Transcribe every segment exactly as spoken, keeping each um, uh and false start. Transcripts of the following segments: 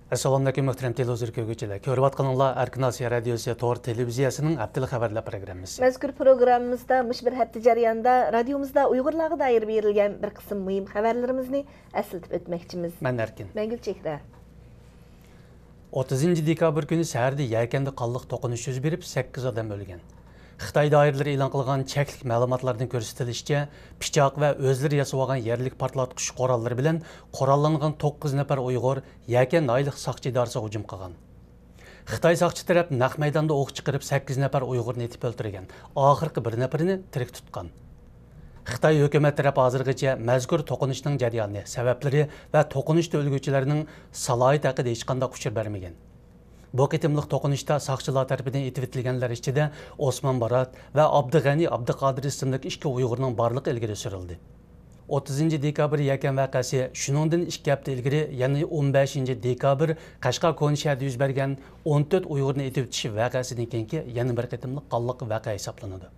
ئەسسالامۇئەلەيكۇم، مۆھتەرەم تېلېۋىزور كۆرگۈچىلەر. كۆرۈۋاتقىنىڭلار ئەركىن ئاسىيا رادىيوسى تور تېلېۋىزىيەسىنىڭ ھەپتىلىك خەۋەرلەر پروگراممىسى. مەزكۇر پروگراممىمىزدا مۇشۇ بىر ھەپتە جەريانىدا رادىيومىزدا ئۇيغۇرلارغا دائىر بېرىلگەن بىر قىسىم مۇھىم خەۋەرلىرىمىزنى ئەسلىتىپ ئۆتمەكچىمىز. مەن ئەركىن. مەن گۈلچېھرە. ئوتتۇزىنچى دېكابىر كۈنى سەھەردە يەكەندە قانلىق توقۇنۇش يۈز بېرىپ، سەككىز ئادەم ئۆلگەن. خىتاي دائىرىلىرى ئېلان قىلغان چەكلىك مەلۇماتلاردىن كۆرسىتىلىشىچە، پىچاق ۋە ئۆزلىرى ياسىۋالغان يەرلىك پارتلاتقۇچ قوراللىرى بىلەن قوراللانغان توققۇز نەپەر ئۇيغۇر يەكەن ئايلىق ساقچى ئىدارىسىغا ھۇجۇم قىلغان. خىتاي ساقچى تەرەپ نەق مەيداندا ئوق چىقىرىپ، سەككىز نەپەر ئۇيغۇرنى ئېتىپ ئۆلتۈرگەن، ئاخىرقى بىر نەپىرىنى تىرىك تۇتقان. خىتاي ھۆكۈمەت تەرەپ ھازىرغىچە مەزكۇر توقۇنۇشنىڭ جەريانى، سەۋەبلىرى ۋە توقۇنۇشتا ئۆلگۈچىلەرنىڭ سالاھىيىتى ھەققىدە ھېچقانداق ئۇچۇر بەرمىگەن. بۇ قېتىملىق توقۇنۇشتا ساقچىلار تەرىپىدىن ئېتىۋېتىلگەنلەر ئىچىدە ئوسمان بارات ۋە ئابدۇغەنى ئابدۇقادىر ئىسىملىك ئىككى ئۇيغۇرنىڭ بارلىقى ئىلگىرى سۈرۈلدى. ئوتتۇزىنچى دېكابىر يەكەن ۋەقەسى شۇنىڭدىن ئىككى ھەپتە ئىلگىرى، يەنى ئون بەشىنچى دېكابىر قەشقەر كونا شەھىرىدە يۈز بەرگەن ئون تۆت ئۇيغۇرنى ئېتىۋېتىش ۋەقەسىدىن كېيىنكى يەنە بىر قېتىملىق قانلىق ۋەقە ھېسابلىنىدۇ.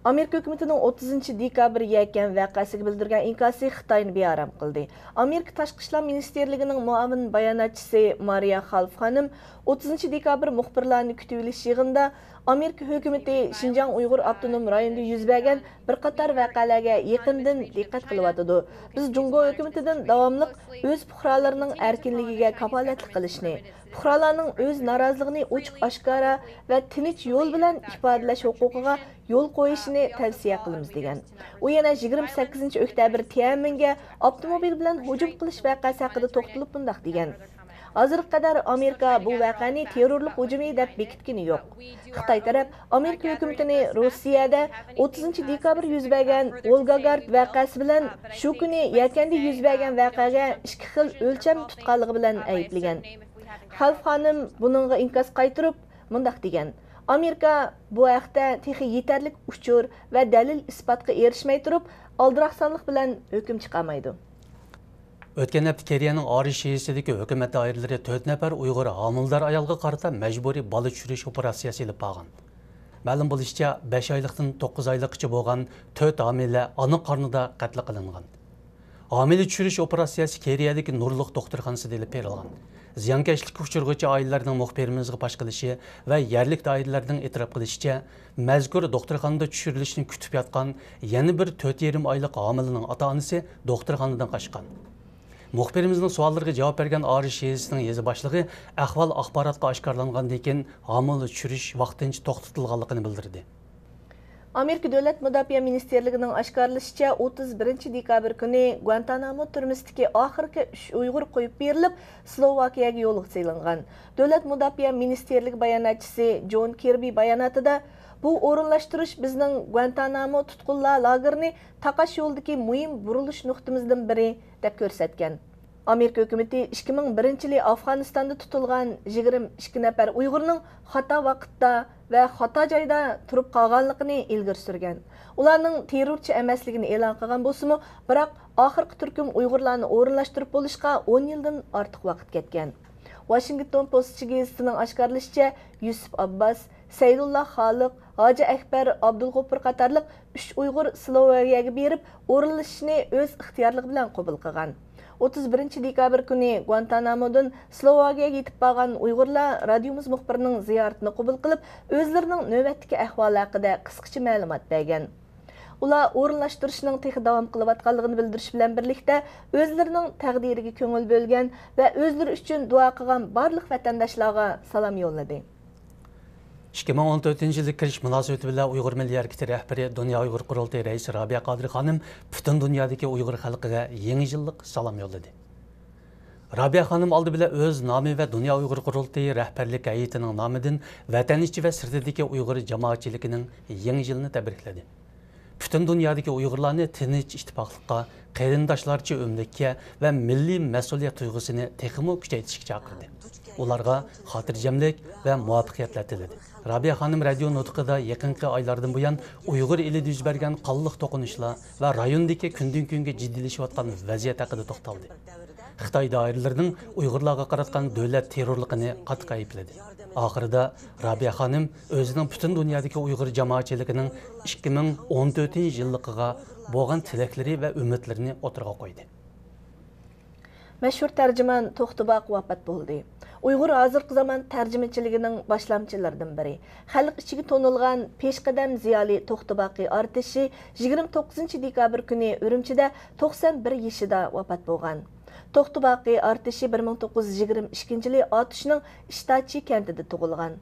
ئامېرىكا ھۆكۈمىتىنىڭ ئوتتۇزىنچى دېكابىر يەكەن ۋەقەسىگە بىلدۈرگەن ئىنكاسى خىتاينى بىئارام قىلدى. ئامېرىكا تاشقى ئىشلار مىنىستىرلىكىنىڭ مۇئاۋىن باياناتچىسى مارىيا خالف خانىم ئوتتۇزىنچى دېكابىر مۇخبىرلارنى كۈتۈۋېلىش يىغىنىدا ئامېرىكا ھۆكۈمىتى شىنجاڭ ئۇيغۇر ئاپتونوم رايونىدا يۈز بەرگەن بىر قاتار ۋەقەلەرگە يېقىندىن دىققەت قىلىۋاتىدۇ. بىز جۇڭگو ھۆكۈمىتىدىن داۋاملىق ئۆز پۇقرالىرىنىڭ ئەركىنلىكىگە كاپالەتلىك قىلىشنى، پۇقرالارنىڭ ئۆز نارازىلىقىنى ئوچۇق ئاشكارا ۋە تىنچ يول بىلەن ئىپادىلەش ھوقۇقىغا يول قويۇشىنى تەۋسىيە قىلىمىز، دېگەن. ئۇ يەنە يىگىرمە سەككىزىنچى ئۆكتەبىر تيەنئەنمېنگە ئاپتوموبىل بىلەن ھۇجۇم قىلىش ۋەقەسى ھەققىدە توختىلىپ مۇنداق دېگەن: ھازىرغا قەدەر ئامېرىكا بۇ ۋەقەنى تېررورلۇق ھۇجۇمى دەپ بېكىتكىنى يوق. خىتاي تەرەپ ئامېرىكا ھۆكۈمىتىنى روسىيەدە ئوتتۇزىنچى دېكابىر يۈز بەرگەن ۋولگاگارد ۋەقەسى بىلەن شۇ كۈنى يەكەندە يۈز بەرگەن ۋەقەگە ئىككى خىل ئۆلچەم تۇتقانلىقى بىلەن ئەيىبلىگەن. خالف خانىم بۇنىڭغا ئىنكاس قايتۇرۇپ مۇنداق دېگەن: ئامېرىكا بۇ ھەقتە تېخى يېتەرلىك ئۇچۇر ۋە دەلىل ئىسپاتقا ئېرىشمەي تۇرۇپ، ئالدىراقسانلىق بىلەن ھۆكۈم چىقارمايدۇ. ئۆتكەن ھەپتە كېرىيەنىڭ ئارىش يېزىسىدىكى ھۆكۈمەت دائىرىلىرى تۆت نەپەر ئۇيغۇر ھامىلىدار ئايالغا قارىتا مەجبۇرىي بالا چۈشۈرۈش ئوپېراتسىيەسى ئېلىپ بارغان. مەلۇم بولۇشىچە، بەش ئايلىقتىن توققۇز ئايلىققىچە بولغان تۆت ھامىلە ئانا قارنىدا قەتل قىلىنغان. ھامىلە چۈشۈرۈش ئوپېراتسىيەسى كېرىيەدىكى نۇرلۇق دوختۇرخانىسىدا ئېلىپ بېرىلغان. زىيانكەشلىككە ئۇچرىغۇچى ئائىلىلەرنىڭ مۇخبىرىمىزغا پاش قىلىشى ۋە يەرلىك دائىرىلەرنىڭ ئېتىراپ قىلىشىچە، مەزكۇر دوختۇرخانىدا چۈشۈرۈلۈشنى كۈتۈپ ياتقان يەنە بىر تۆت يېرىم ئايلىق ھامىلىنىڭ ئاتا-ئانىسى دوختۇرخانىدىن قاچقان. مۇخبىرىمىزنىڭ سوئاللىرىغا جاۋاب بەرگەن ئارىش يېزىسىنىڭ يېزا باشلىقى ئەھۋال ئاخباراتقا ئاشكارىلانغاندىن كېيىن ھامىلە چۈشۈرۈش ۋاقتىنچە توختىتىلغانلىقىنى بىلدۈردى. ئامېرىكا دۆلەت مۇداپىئە مىنىستىرلىكىنىڭ ئاشكارىلىشىچە، ئوتتۇز بىرىنچى دېكابىر كۈنى گۇانتانامو تۈرمىسىدىكى ئاخىرقى ئۈچ ئۇيغۇر قويۇپ بېرىلىپ، سلوۋاكىيەگە يولغا سېلىنغان. دۆلەت مۇداپىئە مىنىستىرلىكى باياناتچىسى جون كىربى باياناتىدا، بۇ ئورۇنلاشتۇرۇش بىزنىڭ گۇانتانامو تۇتقۇنلار لاگېرىنى تاقاش يولىدىكى مۇھىم بۇرۇلۇش نۇقتىمىزدىن بىرى، دەپ كۆرسەتكەن. ئامېرىكا ھۆكۈمىتى ئىككى مىڭ بىرىنچى يىلى ئافغانىستاندا تۇتۇلغان يىگىرمە ئىككى نەپەر ئۇيغۇرنىڭ خاتا ۋاقىتتا ۋە خاتا جايدا تۇرۇپ قالغانلىقىنى ئىلگىرى سۈرگەن. ئۇلارنىڭ تېررورچى ئەمەسلىكىنى ئېلان قىلغان بولسىمۇ، بىراق ئاخىرقى تۈركۈم ئۇيغۇرلارنى ئورۇنلاشتۇرۇپ بولۇشقا ئون يىلدىن ئارتۇق ۋاقىت كەتكەن. ۋاشىنگتون پوستچى گېزىتىنىڭ ئاشكارىلىشىچە، يۈسۈپ ئابباس، سەيدۇللا خالىق، ھاجى ئەكبەر ئابدۇلغوپۇر قاتارلىق ئۈچ ئۇيغۇر سلوۋاكىيەگە بېرىپ، ئورۇنلىشىشنى ئۆز ئىختىيارلىقى بىلەن قوبۇل قىلغان. ئوتتۇز بىرىنچى دېكابىر كۈنى گۇانتانامودىن سلوۋاكىيەگە يېتىپ بارغان ئۇيغۇرلار رادىيومىز مۇخبىرىنىڭ زىيارىتىنى قوبۇل قىلىپ، ئۆزلىرىنىڭ نۆۋەتتىكى ئەھۋالى ھەققىدە قىسقىچە مەلۇمات بەرگەن. ئۇلار ئورۇنلاشتۇرۇشنىڭ تېخى داۋام قىلىۋاتقانلىقىنى بىلدۈرۈش بىلەن بىرلىكتە، ئۆزلىرىنىڭ تەقدىرىگە كۆڭۈل بۆلگەن ۋە ئۆزلىرى ئۈچۈن دۇئا قىلغان بارلىق ۋەتەنداشلارغا سالام يوللىدى. ئىككى مىڭ ئون تۆتىنچى يىلى كىرىش مۇناسىۋىتى بىلەن ئۇيغۇر مىللىي ھەرىكىتى رەھبىرى، دۇنيا ئۇيغۇر قۇرۇلتىيى رەئىسى رابىيە قادىر خانىم پۈتۈن دۇنيادىكى ئۇيغۇر خەلقىگە يېڭى يىللىق سالام يوللىدى. رابىيە خانىم ئالدى بىلەن ئۆز نامى ۋە دۇنيا ئۇيغۇر قۇرۇلتىيى رەھبەرلىك ھەيئىتىنىڭ نامىدىن ۋەتەن ئىچى ۋە سىرتىدىكى ئۇيغۇر جامائەتچىلىكىنىڭ يېڭى يىلىنى تەبرىكلىدى. پۈتۈن دۇنيادىكى ئۇيغۇرلارنى تىنچ، ئىتتىپاقلىققا، قېرىنداشلارچە ئۆملۈككە ۋە مىللىي مەسئۇلىيەت تۇيغۇسىنى تېخىمۇ كۈچەيتىشكە چاقىردى. ئۇلارغا خاتىرجەملىك ۋە مۇۋەپپەقىيەتلەر تىلىدى. رابىيە خانىم رادىيو نۇتقىدا يېقىنقى ئايلاردىن بۇيان ئۇيغۇر ئېلىدا يۈز بەرگەن قانلىق توقۇنۇشلار ۋە رايوندىكى كۈندىن-كۈنگە جىددىيلىشىۋاتقان ۋەزىيەت ھەققىدە توختالدى. خىتاي دائىرىلىرىنىڭ ئۇيغۇرلارغا قاراتقان دۆلەت تېررورلۇقىنى قاتتىق ئەيىبلىدى. ئاخىرىدا رابىيە خانىم ئۆزىنىڭ پۈتۈن دۇنيادىكى ئۇيغۇر جامائەتچىلىكىنىڭ ئىككى مىڭ ئون تۆتىنچى يىللىقىغا بولغان تىلەكلىرى ۋە ئۈمىدلىرىنى ئوتتۇرىغا قويدى. مەشھۇر تەرجىمان توختى باقى ۋاپات بولدى. ئۇيغۇر ھازىرقى زامان تەرجىمىچىلىكىنىڭ باشلامچىلىرىدىن بىرى، خەلق ئىچىگە تونۇلغان پېشقەدەم زىيالىي توختى باقى ئارتىشى يىگىرمە توققۇزىنچى دېكابىر كۈنى ئۈرۈمچىدە توقسان بىر يېشىدا ۋاپات بولغان. توختى باقى ئارتىشى بىر مىڭ توققۇز يۈز يىگىرمە ئىككىنچى يىلى ئاتۇشنىڭ ئىشتاچى كەنتىدە تۇغۇلغان.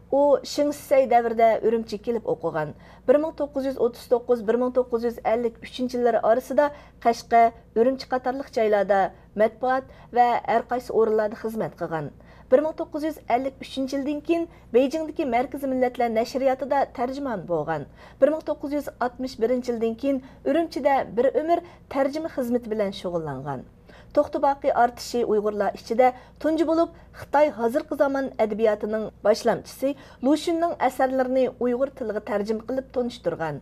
ئۇ شېڭ شىسەي دەۋرىدە ئۈرۈمچىگە كېلىپ ئوقۇغان. بىر مىڭ توققۇز يۈز ئوتتۇز توققۇز، بىر مىڭ توققۇز يۈز ئەللىك ئۈچىنچى يىللىرى ئارىسىدا قەشقەر، ئۈرۈمچى قاتارلىق جايلاردا مەتبۇئات ۋە ھەر قايسى ئورۇنلاردا خىزمەت قىلغان. بىر مىڭ توققۇز يۈز ئەللىك ئۈچىنچى يىلدىن كېيىن بېيجىڭدىكى مەركىزىي مىللەتلەر نەشرىياتىدا تەرجىمان بولغان. بىر مىڭ توققۇز يۈز ئاتمىش بىرىنچى يىلدىن كېيىن ئۈرۈمچىدە بىر ئۆمۈر تەرجىمە خىزمىتى بىلەن شۇغۇللانغان. توختى باقى ئارتىشى ئۇيغۇرلار ئىچىدە تۇنجى بولۇپ خىتاي ھازىرقى زامان ئەدەبىياتىنىڭ باشلامچىسى لۇشۈننىڭ ئەسەرلىرىنى ئۇيغۇر تىلىغا تەرجىمە قىلىپ تونۇشتۇرغان.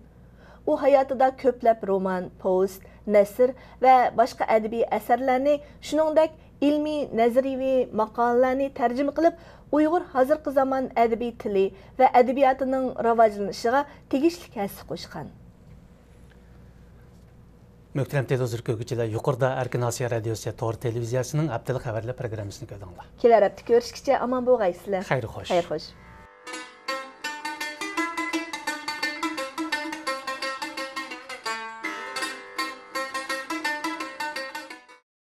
ئۇ ھاياتىدا كۆپلەپ رومان، پوۋېست، نەسر ۋە باشقا ئەدەبىي ئەسەرلەرنى، شۇنىڭدەك ئىلمىي، نەزەرىيىۋى ماقالىلەرنى تەرجىمە قىلىپ، ئۇيغۇر ھازىرقى زامان ئەدەبىي تىلى ۋە ئەدەبىياتىنىڭ راۋاجلىنىشىغا تېگىشلىك ھەسسە قوشقان. مۆھتەرەم تېلېۋىزور كۆرگۈچىلەر، يۇقىرىدا ئەركىن ئاسىيا رادىيوسى تور تېلېۋىزىيەسىنىڭ ھەپتىلىك خەۋەرلەر پروگراممىسىنى كۆردۈڭلار. كېلەر ھەپتە كۆرۈشكىچە ئامان بولغايسىلەر. خەير خوش. خەير خوش.